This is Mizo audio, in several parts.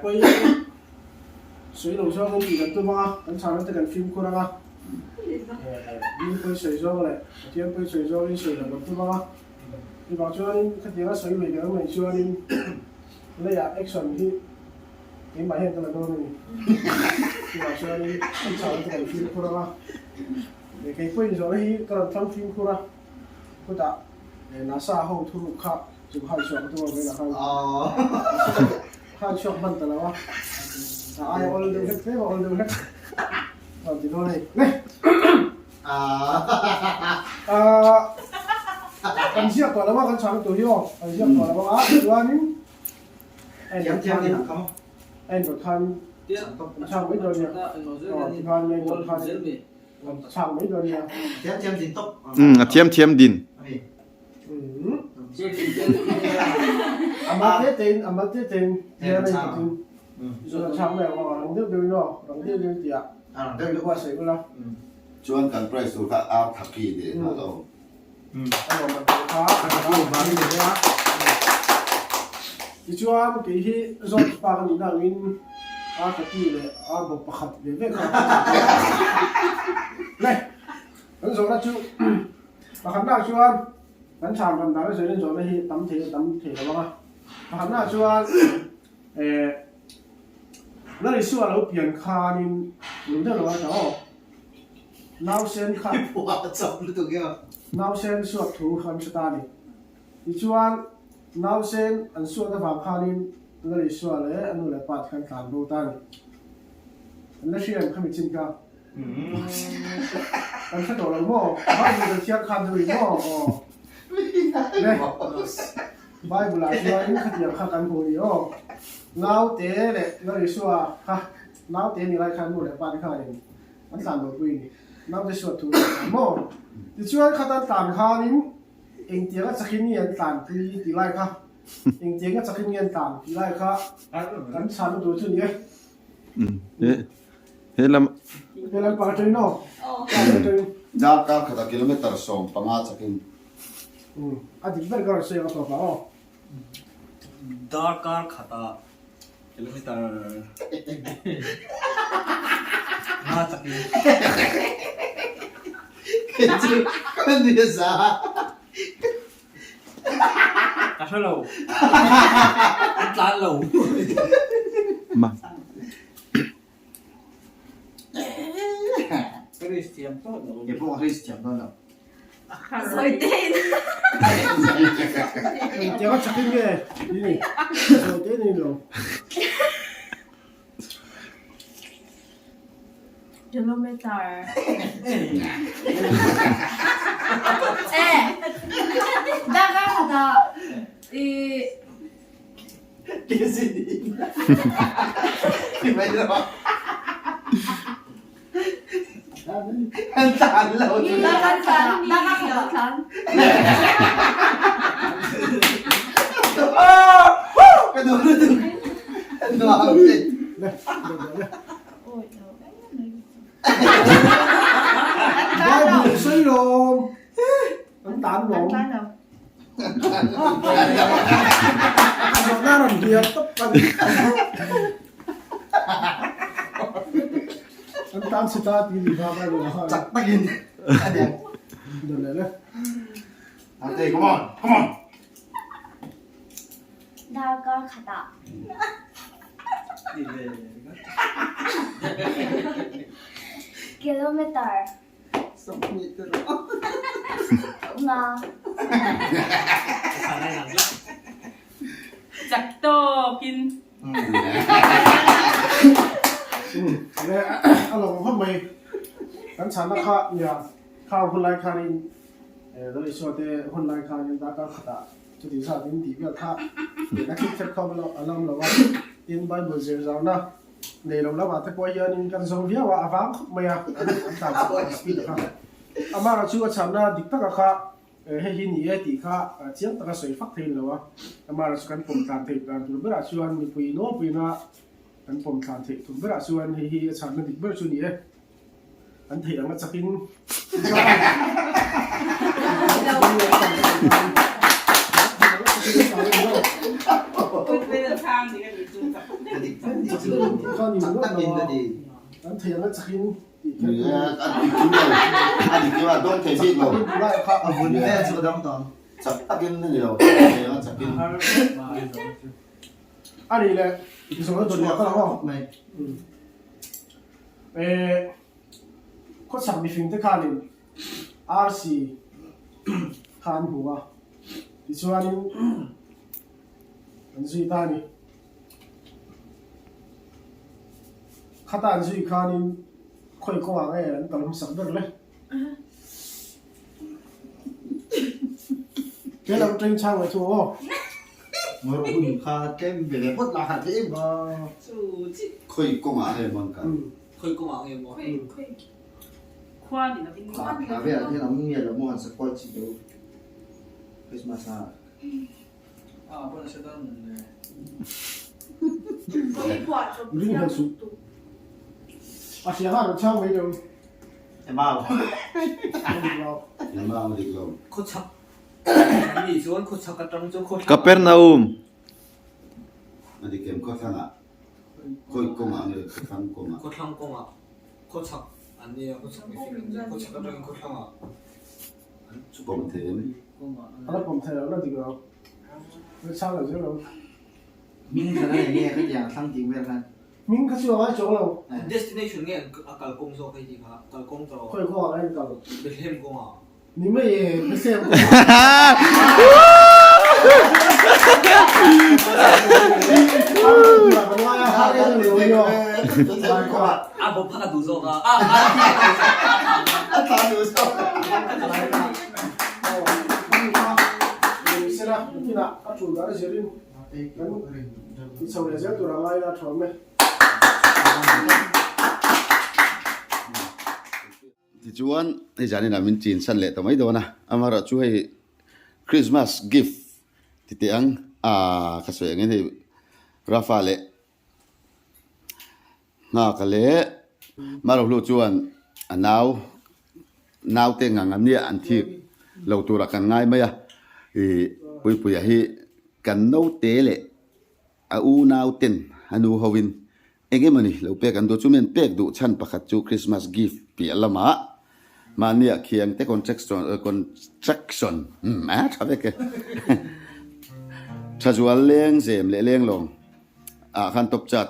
Pawi sawi lo zawngin tih kan tum ang a, kan chhana te kan fimkhur ang a, mi pawi sawi zawng leh Pathian pawi sawi zawngin sawi loh kan tum ang a, chuvang chuanin khatianga sawi lui kan awm anih chuanin leiah action hi keimah hian ka la dawn a ni. Chuvang chuanin kan chhana te kan fimkhur ang a, kei pawhin zawhna hi ka rawn thlang fimkhur a, chutah NASA ho thuruk kha chu hai chhuak ka tum ang vawiinah khan. Khan chhuak hman ta lo a, a aia awl deuh hlek tlem a awl deuh hlek a ti dawn a ni. Le! Kan ziak tawh lo a, kan chhang tur hi aw, kan ziak tawh lo a, chuanin a inrawt khan kan chhang mai dawn nia, aw tikhan a inrawt khan kan chhang mai dawn nia. A thiam thiam din. Chuan kan prize tur kha ar thaki tih a lo. Tichuan kei hi zawt pa ka nihna angin ar thaki leh ar bawk pakhat ve ve kha le kan zawhna chu Pakhatnaah chuan kan chhan rawn dan a sawiin zawhna hi tam thei a tam thei lo ang a. Pakhatnaah chuan eh Lalisua lo pian khanin lung deuh lo a ta aw. Nausen kha nausen suat thu an hre ta a ni. Tichuan nausen an suat avang khanin Lalisua leh a nu leh pa te khan tlan bo ta a ni. An la hria em khami chin kha? Kan hre tawh lo maw? Bible kan thiar khan deuh i maw? Aw. Le. Bible ah chuan khatiang kha kan hmu ni aw. Naute leh Lal Isua kha naute ni lai khan nu leh pa te khanin an tlan lo pui ni. Naute suat thu leh khan maw? Tichuan khatan tlan khanin engtianga chakin nge an tlan pui tih lai kha engtianga chakin nge an tlan tih lai kha kan chhan na tur chu ni e. He lam. He lam pang atangin aw. Darkar khatah kilometer 15 chakin. A dik ber ka rawn sawi ang a tawp ah aw. Darkar khatah kilometer nga chakin. Kei chu ka ni za. Ka hre lo. An tlan lo. Ma. Ka risk thiam tawh lo. Kei pawh ka risk thiam dawn lo. Sawi te in. Engtiang a chakin nge i ni? Sawi te in lo. Kilometer. Eh, darkar khatah i Darkar khatah darkar khatah tlan. Bible sawi lawm an tan lawm zawhna rawn hliam tawp a ni an tan si ta tih ni kha Bible ah khan chak takin a ni dawn leh le Ate come on come on Darkar khatah. Kilometer. Nga. Chak tawkin. Le a lo khawp mai. Kan chhanna kha nia khang hun lai khanin Lal Isua te hun lai khanin darkar khatah Chuti zat in tih vel kha lehna khik khep kha a lam lo a, tin Bible zir zauna nei lo lamah te pawh hianin kan zawng viau a, a vang khawp mai a, an tlan chak ang speed kha. Amah chu a chhanna dik taka kha hei hi ni e tih kha chiang taka sawi fak thei lo a, amah chu kan pawm tlan theih dan tur berah chuan mipui nawlpuina kan pawm tlan theih tur berah chuan hei hi a chhanna dik ber chu ni e. An theih ang a chakin Accident tih kha ni ringawt lo a, an thei anga chakin tih kher Ni e, a dik kim lo, a dik kim a dawng thei bik lo. A vun vel chu a dang tawh ang. Chak takin a ni lo, thei anga chakin. A nih leh, zawhna dawt leh kal ang aw. Eh, khawchhak mihring te khanin RC kha an hmu a, tichuanin an zui ta a ni. Khata an zui khanin khawi kawngah nge an kal hmasak ber le? Ke lam atangin chhang ngaih thung aw. Ngawr hun kha tlem ve leh phawt lah kha tlem a. Khawi kawngah nge maw an kal? Khawi kawngah nge maw? Khua ni lovin Khua velah hian a mung nge lo maw han support chi deuh Christmas ah. Ring hmel suh. A hria kha rawn chhang mai deuh. Emau. A dik lo. Emau a dik lo. Khawchhak anih chuan khawchhak atang chuan khawthlang. Kapernaum. A dik em khawthlangah? Khawi kawngah nge khawthlang kawngah? Khawthlang kawngah. Khawchhak an nia khawchhak mifing an nia khawchhak atangin khawthlangah. Pawm thei em? A la pawm thei lo, a la dik lo. A chhang lo zel lo. Hming kha eng nge ka tiang thlang tih vel khan? Hming kha chu a ngai chuang lo. Destination nge a kalkawng zawk hei tih kha kalkawng tawh. Khawi kawngah nge an kal? Bethlehem kawngah. Ni mai e, Bethlehem kawngah. A bawp kha ka duh zawk a. A thla duh zawk. Tichuan hei zan inah min chin san leh ta mai dawn a, amaherawhchu hei Christmas gift ti teh ang aaa ka sawi angin hei Rafa leh Nghaka leh Marohlu chuan a nau naute ngang an nia an thik lo turah kan ngai mai a, ih Puipuia hi kan naute leh A unau ten a nu ho in eng emawni lo pek an duh chu mian pek duh chhan pakhat chu Christmas gift piah lamah mahnia khiang te contraction contraction umm a tha vek e tha zual leng zem leh leng lawng ah khan top chat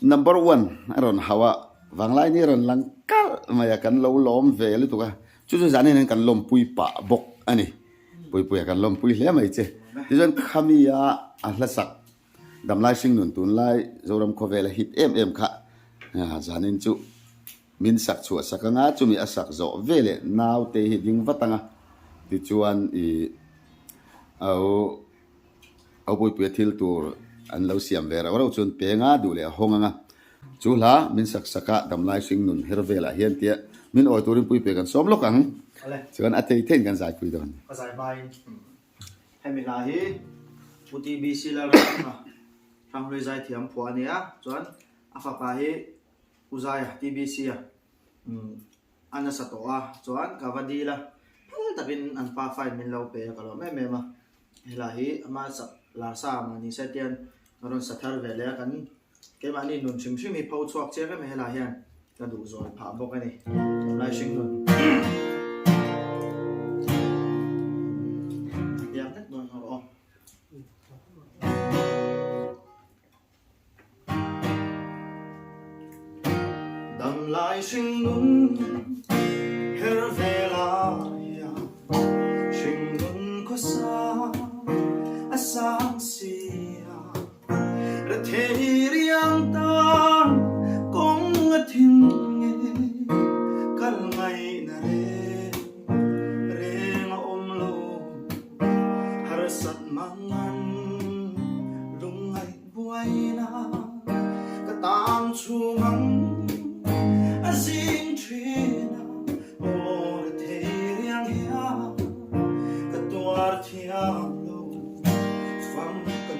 number one a rawn hauh a vanglai ni a rawn lang kalh mai a kan lo lawm ve lutuk a chu chu zan hian kan lawmpui pah bawk a ni. Puipuia kan lawmpui hle mai che. Tichuan khami a a hlasak Damlai Hringnun tunlai Zoram khawvela hit em em kha zanin chu min sak chhuah sak anga chumi a sak zawh ve leh naute hi ding vat anga tichuan ih au Au Puipuia thil tur an lo siam ve rauh rauh chuan penga duh leh a hawng anga chu hla min sak sak a Damlai Hringnun her velah hian tia min awi turin Puipuia kan sawm lawk ang chuan a thei theiin kan zaipui dawn. Ka zai hmain hemi hla hi Pu TBC Lalramchhunga Hranghlui zaithiam phuah a ni a, chuan a fapa hi Pu Zaia TBC a A nasa tawh a, chuan ka va dil a, phal takin an pa file min lo pe a, ka lawm em em a. Helai hi ama sak lar sa mahni se tian ka rawn sa thar ve leh a, kan keimahni nun hrim hrim hi pho chhuak chiang em em helai hian ka duh zawn phah bawk a ni. Tunlai hring nun. A piang vek dawn rawh aw. Damlai hringnun her ve laia hringnun khawsa a sang si a, rethei riang tan kawng a thin nge kal ngaihna reng reng a awm lo. Harsat mangan lungngaih buaina ka tang chhung ang a zing thin a, aw ri thei riang hian ka tuar thiam lo fam ka.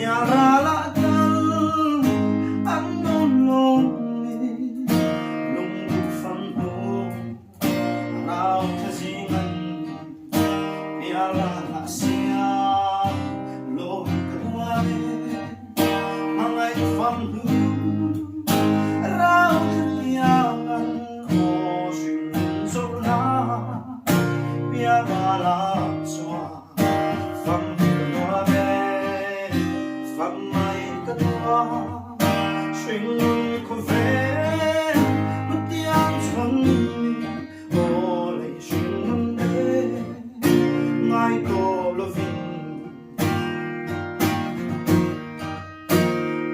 Pialralah tal an nawn lawm ni lungduh fam hnu rau thla zing an pialralah siam lawi ka nuam e hmangaih fam hnu rau thla tiang an aw hring zawrh la pialralah chuan Fam ka nuam e, fam mai ka nuam, hringnun khawvel hmutiang chhawn ni, aw lei hringnun e, ngai tawh lovin.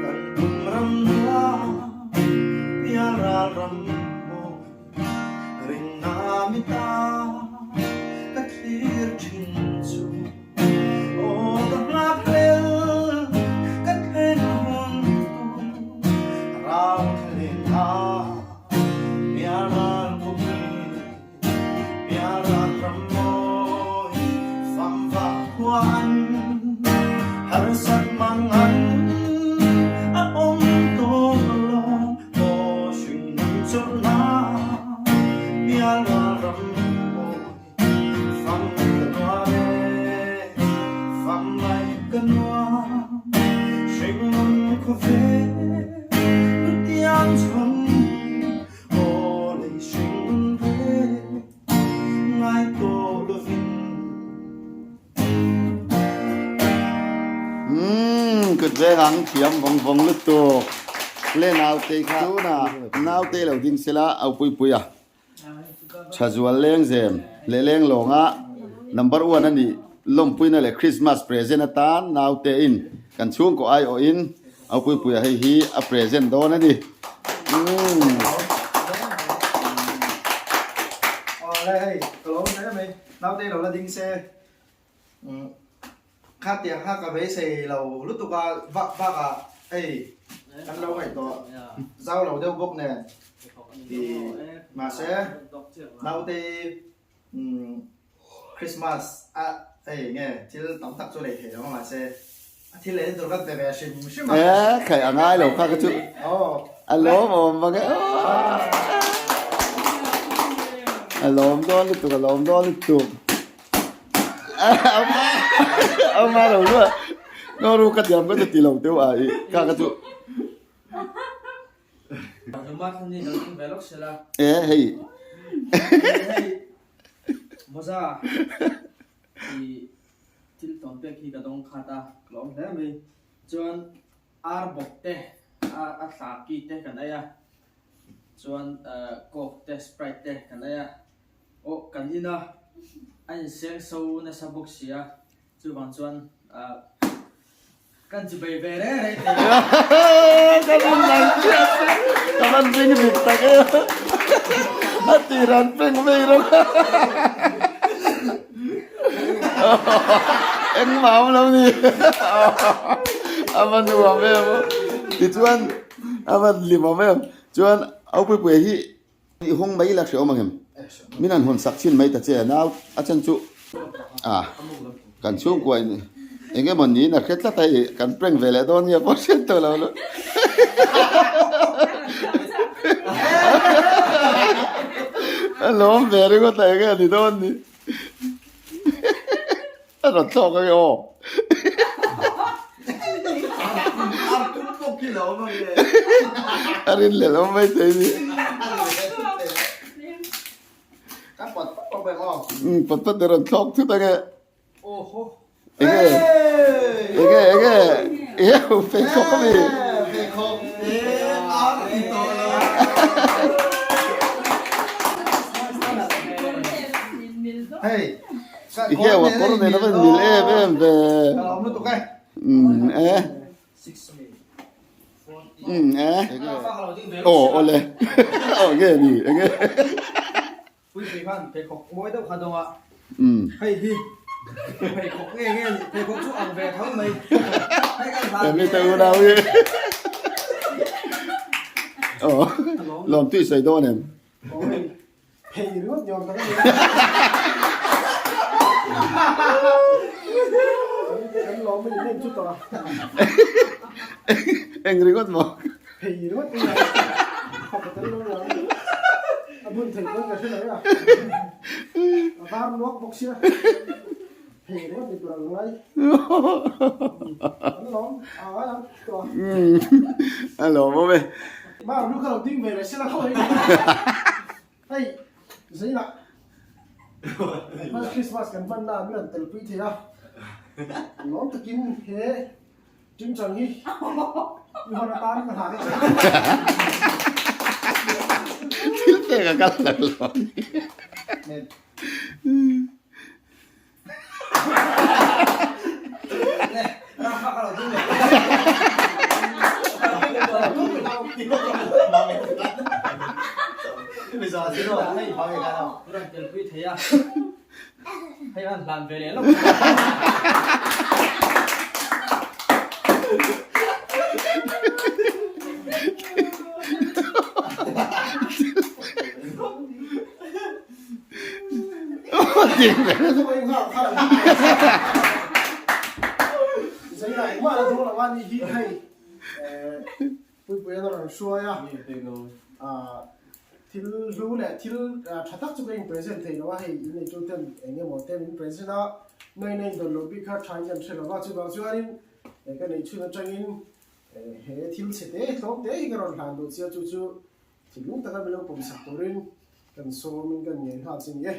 Kan tum ram nuam, pialral ram mawi. Rinna mita ka thlir thin chu aw ka nghak hlel ka thlen hun tur rau thlen a pialral khawpui pialral ram mawi fam vak khuan harsat mang an a awm tawh lo. Aw hringnun chawlhna pialral ram mawi fam ka nuam e, fam mai ka nuam. Hringnun khawvel hmutiang chhawn aw lei hringnun reng ngai tawh lovin. Umm kut veng ang thiam vawng vawng lutuk le naute kha tunah naute lo ding sela au pui pui a tha zual leng zem leh leng lawnga number one a nih lawmpuina leh Christmas present atan naute in kan chhungkaw aiawh in au pui pui a hei hi a present dawn a ni umm. Awle hei ka lo hle mai. Naute lo la ding se khatiang kha ka beisei lo lutuk a vak bak ah hei kan lo ngaihtuah zau lo deuh bawk nen ti mahse naute Christmas a hei nge thil tam tak chu lei thei lo mahse a thil lei tur kan pe ve hrim hrim a. E khai a ngai lo kha ka chu a lawm awm vang e a lawm dawn lutuk a lawm dawn lutuk a ma lo lua no ru ka tiam ka chu ti lo teu a i kha ka chu e hei Moza i Thil tawn pek hi ka dawng khat a, ka lawm hle mai. Chuan ar bawk te, a thla ki te kan ei a, chuan coke te, sprite te kan ei a. Aw kan in a, a inseng so nasa bawk si a, chuvang chuan kan chi bei ve reng reng thei a. Ka rin lang chiah che, ka van ring rik tak e, a tir an peng vei rawng a, engmah awm lo ni, a va nuam em, tichuan a va hlim awm em, chuan Aupuipuia hi I hawng mai la hreawm ang em? Min han hawn sak chin mai ta che nau a chan chu a kan chhungkua in eng emaw niin a hre tlat a i kan prank ve leh dawn nia pawh hriat tawh lo lo a lawm ve ringawt a eng nge a ni dawn ni a rawn thlawk ang e aw. A rin leh lo mai thei ni. Pat pat a rawn thlawk thut ang e. Enge enge enge enge pheikhawk a mi. I heu a kawr nen a va mil em em ve. Umm e. Umm e. Aw awle. Aw nge ni enge. Umm. Emi te unau hi. Aw lawm tui sawi dawn em. Phei ringawt ni awm tak a ni. Kan lawm. lawm mai in chu tawh a. Eng ringawt maw? Phei ringawt mai a. Khawp a tel lo ang. A bun thei pawn ka hre lo a. A var nuak bawk sia. Phei ringawt ni tur ang ngai. An lawm a ngai ang tawh a. A lawm awm e. Mau lu kha lo ding ve leh sela khaw hei. Hei Zeinah First Christmas kan hman na min rawn telpui thei a, lawm takin he tingtang hi i hawn atan ka hlan a che. Thil pek a kal lo lo. Thil hlu leh thil tha tak chu ka in present thei lo a, hei in neitu ten eng emaw te min present a, nawi na in dawn loh bik kha tha in kan hre lo va, chuvang chuanin ka neih chhun atangin he thil chhe te tlawm te hi ka rawn hlan duh chia chu chu Thinlung taka min lo pawmsak turin kan sawmin kan ngen nghal che ni e.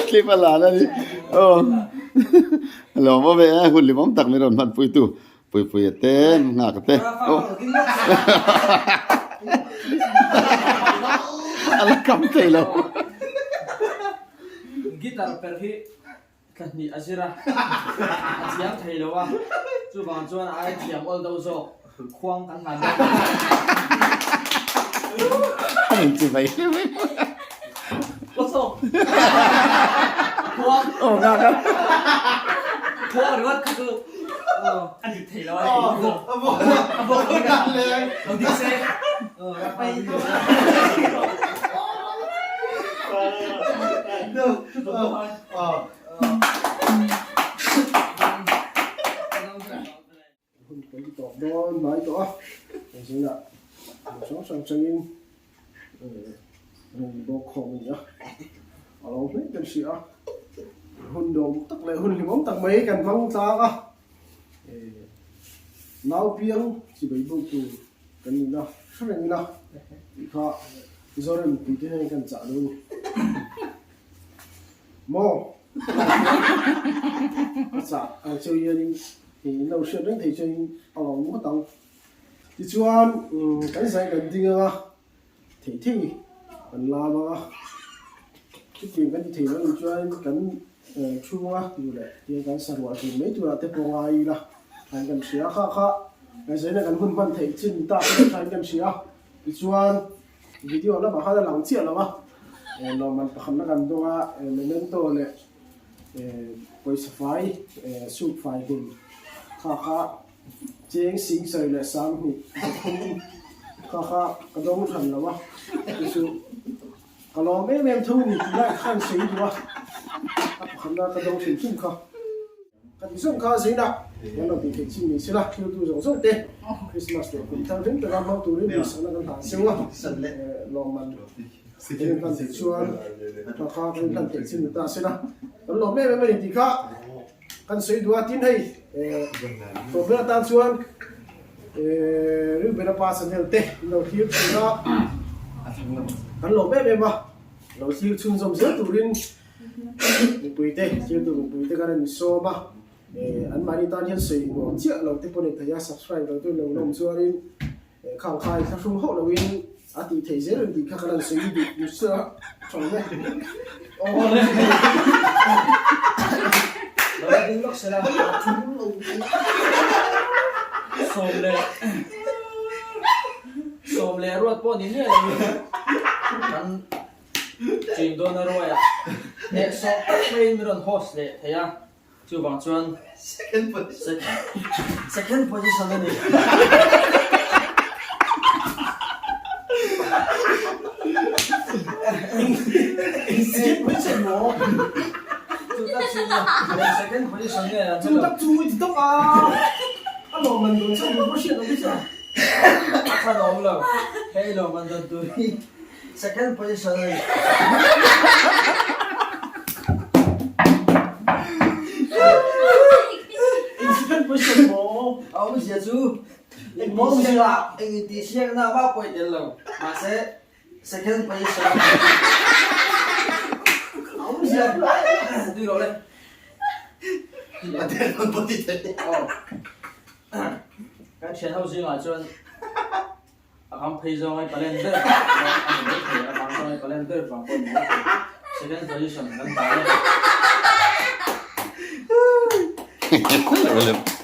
Clip a lan a ni. Aw. Lawm awm e, hun limawm tak min rawn hmanpui tu Puipuia te, Nghaka te. Aw. A la kam thei lo. Guitar perh hi Thla hnih a zir a, a thiam thei lo a, chuvang chuan a ai thiam awl deuh zawk, khuang kan hlan deuh. A rawn chi mai hle mai. Khuang. Aw nga ka. Khuang ringawt kha chu a dik thei lo a ni. A bawk a bawk lo dik se. Hun kan ti tawp dawn hnai tawh a, hei zinah hmun hrang hrang changin rawn bawk khawm a ni a, a lo hle kan hria a, hun nuam tak leh hun hlimawm tak mai kan hmang tlang a, nau piang chibai buk tur kan nihna hre reng ila tih kha Mizoram mipuite hian kan chah dawn a ni. Maw? A chah ang cheu hianin in lo hriat reng thei chuanin a lo ngawt ang. Tichuan kan zai kan ding ang a, thei thei kan lam ang a, chutiang kan ti thei lo anih chuan kan chhunga duh leh tiang kan saruah zin mai turah te pawh ngai ila thain kan hria a, kha kha zaina kan hun hman theih chin tak te thain kan hria a, tichuan Video lamah khan a lang chiah lo a, lawmman pakhatna kan dawng a, memento leh pawisa fai suk fai hlim kha kha cheng sing sawi leh sang hnih zathum kha kha ka dawng hran lo a, chu chu ka lawm em em tho a ni tih lai khan sawi duh a, a pakhatna ka dawng hrim hrim kha. Ka ti zawng kha zeinah kan lo tih theih chin ni sela, thiltu zawng zawng te Christmas leh kum thar hlim taka hmang turin duhsakna kan hlan seuh a, lawmman kan inhlan theih chuan tha kha kan inhlan theih chin ni ta sela, kan lawm em em a ni tih kha kan sawi duh a, tin hei tawp ber atan chuan Reuben-a pa channel te in lo thlir thin a, kan lawm em em a, lo thlir chhunzawm zel turin Mipuite, thiltu mipuite kan rawn sawm a, an mahni tan hian sawi nuam chiah lo te pawh ni thei a, subscribe lo te lo lawm chuanin khang kha inthlahrung hauh loin a tih theih zel ang tih kha kan han sawi duh duh a tha hle. Sawm leh ruat pawh ni miah lo kan Chin dawn a ruai a, hnehsawh tak maiin min rawn host leh thei a, chuvang chuan second position a ni. maw? Chu tak chu nia, second position nge an Chu tak chu i ti tawp a, a lawmman dawn chhan tur pawh hriat lo chu. A chhan a awm lo, hei lawmman dawn tur hi second position a ni. In second position maw? A awmzia chu eng intihsiakna eng intihsiakna mah pawh i tel lo, mahse Second position. Awmzia tui loh le. Kan thian ho zingah chuan a kam phei zawng ai palen ber vang pawh a ni mai thei, a vang zawng ai palen ber vang pawh a ni mai thei. Second position kan ta le.